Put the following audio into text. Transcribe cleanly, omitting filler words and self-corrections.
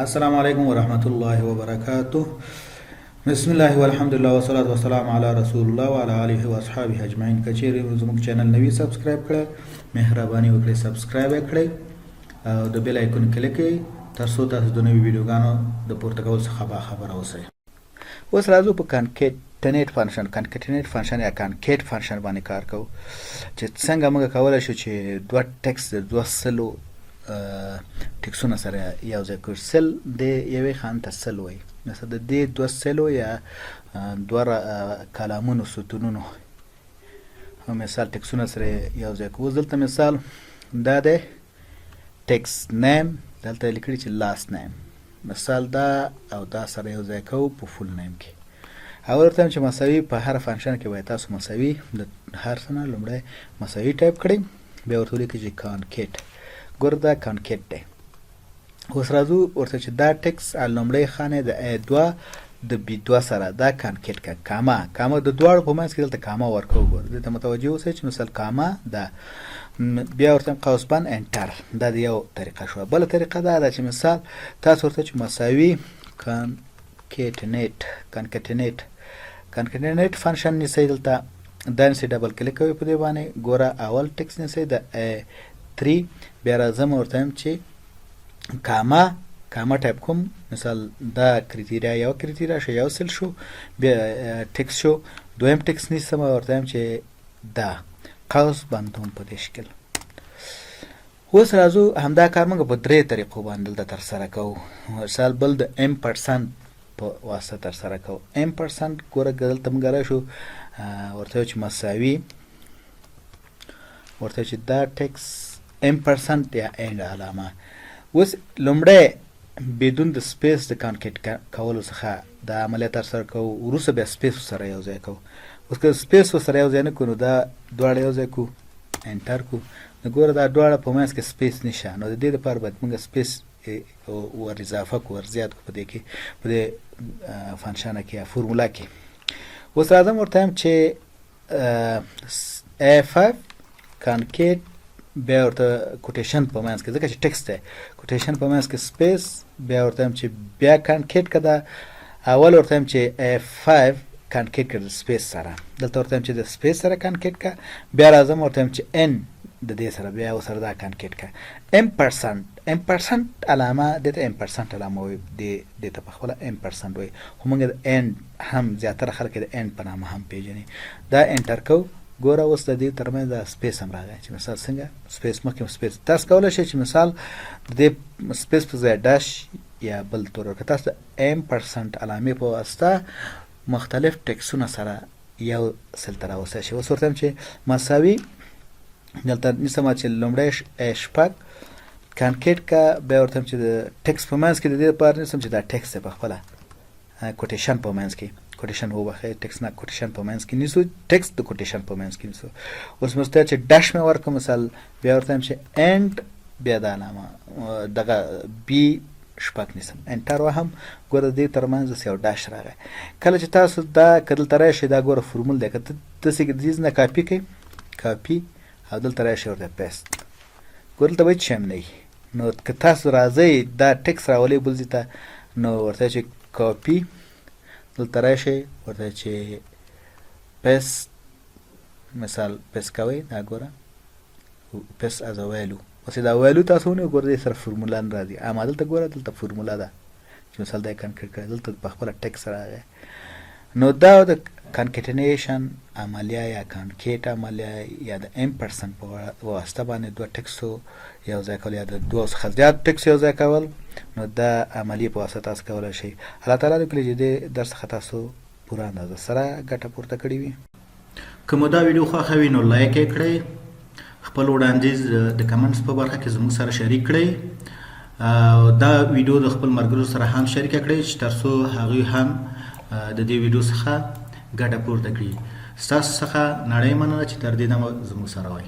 السلام علیکم ورحمت الله وبرکاته. بسم الله والحمد لله والصلاة والسلام علی رسول الله وعلى آله واصحابه اجمعین. کچېرې زموږ چینل نوی subscribe کړئ، مهرباني وکړئ subscribe یې کړئ او د bell icon کلیک کړئ ترڅو تاسو د نوي ویډیوګانو د پورته کولو څخه باخبره اوسئ. اوس راځو په concatenate function، concatenate function یا concat function باندې کار کوو چې څنګه موږ کولای شو چې دوه ټیکس د دوه cell ټیکسونه سره یو ځای کړو. cell د یوې خانې ته cell وایي. مثلا د دې دوه cell و یا دوه کالامونو، ستونونو مثال ټیکسونه سره یو ځای کوو. دلته مثال دا دی، text name، دلته لیکلي چې last name. مثال دا او دا سره یو ځای کوو په full name کې. اول ورته چې مساوي، په هر function کې باید تاسو مساوي د هر څه نه لومړی مساوي ټایپ کړئ، بیا ورته ولیکئ چې concat. ګوره، دا concat دی. اوس راځو ورته چې دا ټیکس لومړی خانه د A2 د B2 سره دا concat کا، comma، comma د دواړو په منځ کې دلته کاما ورکوو. ګوره، دې ته متوجه اوسئ چې مثال کاما دا، بیا ورته قوس بند، enter. دا د یو طریقه شوه. بله طریقه دا ده چې مثال تاسو ورته چې مساوي concatenate، concatenate، concatenate function نیسئ. دلته دا نیسئ، double click کوئ په دې باندې. ګوره، اول ټیکس نیسئ د A3، بیا راځم ورته وایم چې comma، comma type کوم. مثال دا criteria، یو criteria شو، یو cell شو، بیا ټیکس شو. دویم ټیکس نیسم، ورته وایم چې دا قوس بندوم په دې شکل. اوس راځو، همدا کار موږ په درې طریقو باندې دلته ترسره کوو. مثال بل د ampersand په واسطه ترسره کوو. ampersand، ګوره، دلته موږ راشو، ورته چې مساوي، ورته چې دا ټیکس ampersand یا and علامه. اوس لومړی بدون د space د concat کولو څخه د عملیه ترسره کوو، وروسته بیا space سره یو ځای کوو. اوس که space سره یو ځای نه کړو، نو دا دواړه یو ځای کو، enter کو، نو ګوره، دا دواړه په منځ کې space نشه. نو د دې لپاره باید موږ space ور اضافه کو، ور زیات کو په دې کې، په دې function کې یا فورمولا کې. اوس راځم، ورته وایم چې A5 concat، بیا ورته quotation په منځ کې، ځکه چې ټیکس دی، quotation په منځ کې space، بیا ورته وایم چې بیا concat کده. اول ورته وایم چې A5 concat کړه د space سره، دلته ورته وایم چې د space سره concat کا. بیا راځم، ورته وایم چې and د دې سره بیا ورسره دا concat کا. ampersand، ampersand علامه، دې ته ampersand علامه وایي، دې ته په خپله ampersand وایي، خو موږ د and هم زیاتره خلک د and په نامه هم پیژني. دا enter کو. ګوره، اوس د دې ترمنځ د space هم راغی چې مثال څنګه space، مخکې space. تاسو کولی شئ چې مثال د دې space په ځای dash یا بل تور ورکړئ. تاسو د ampersand علامې په واسطه مختلف ټیکسونه سره یو cell ته راوستی شئ. اوس ورته وایم چې مساوي، دلته نیسم چې لومړی A6 concat کا، بیا ورته وایم چې د ټیکس په منځ کې د دې لپاره نیسم چې دا ټیکس دی په خپله quotation په منځ کې، quotation، وبخښئ، ټیکس نه، quotation په منځ کې نیسو، ټیکس د quotation په منځ کې نیسو. اوس مثلا چې dash مې ورکړ مثال، بیا ورته وایم چې and، بیا دا علامه دغه B6 نیسم، enter وهم. ګوره، دې ترمنځ اوس یو dash راغی. کله چې تاسو دا که دلته راشئ، دا ګوره فرمول دی، که داسې دې نه کاپي کړئ، کاپي، او دلته راشئ، ورته paste. ګوره، دلته به هېڅ شی هم نه وي. نو که تاسو راځئ، دا ټیکس راولئ بل ځای ته، نو ورته چې کاپي، دلته راشئ، ورته چې paste، مثال paste کوئ. دا ګوره، paste as a value. اوس دا value تاسو ونیو. ګوره، دې سره فرمولا نه راځي، اما دلته ګوره، دلته فرمولا ده چې مثال دا concat کړی، دلته په خپله ټیکس راغی. نو دا د concatenation عملیه یا concat عملیه یا د ampersand په واسطه باندې دوه ټیکسو یو ځای کول یا د دوو څخه زیات ټیکس یو ځای کول، نو دا عملیې په واسطه تاسو کولی شئ. الله تعالی دې وکړي چې دې درس څخه تاسو پوره اندازه سره ګټه پورته کړې وي. که مو دا ویډیو خوښه وي، نو like یې کړئ، خپل وړاندیز د comments په برخه کې زموږ سره شریک کړئ او دا ویډیو د خپل ملګرو سره هم شریکه کړئ چې ترڅو هغوی هم د دې ویډیو څخه ګټه پورته کړي. ستاسو څخه نړۍ مننه چې تر دې دمه زموږ سره وئ.